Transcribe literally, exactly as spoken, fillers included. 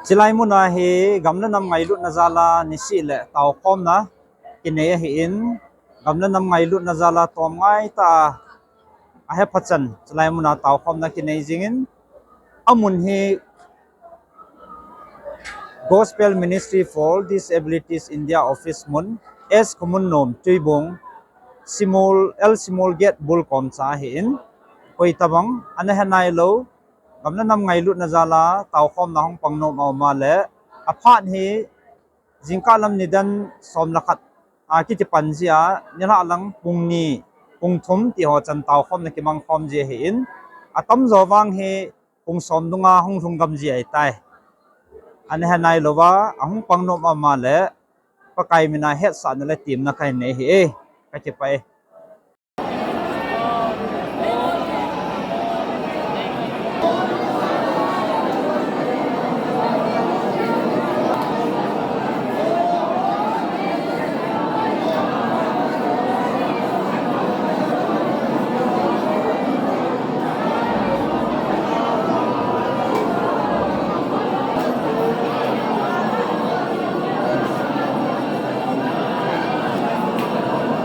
Chilai muna hi gam le nam ngailutna jala nisih le taokhomna kinei ahin, gam le nam ngailutna jala tomngai ta ahephachan chilai muna taokhomna kinei jingin, amun hi Gospel Ministry for Disabilities India office mun, S Khomunnom, Tuibong, Simol, L Simol Gate bul komcha ahin, koi tabang ana he nailou, gam le nam ngailutna jala taokhomna hung pangnom aum a le, aphat hi jingkah lam nidan som le khat a kiti pan jia, nilhah lang pung ni, pung thum tiho chan taokhomna kimang khom ji ahin, atamjo vang hi pung som dunga hung lhung gam ji ahitai. Ana he nailouva ahung pangnom aum a le, Pakai mina hetsahna le temna kahin nei ahi e, kakipah e.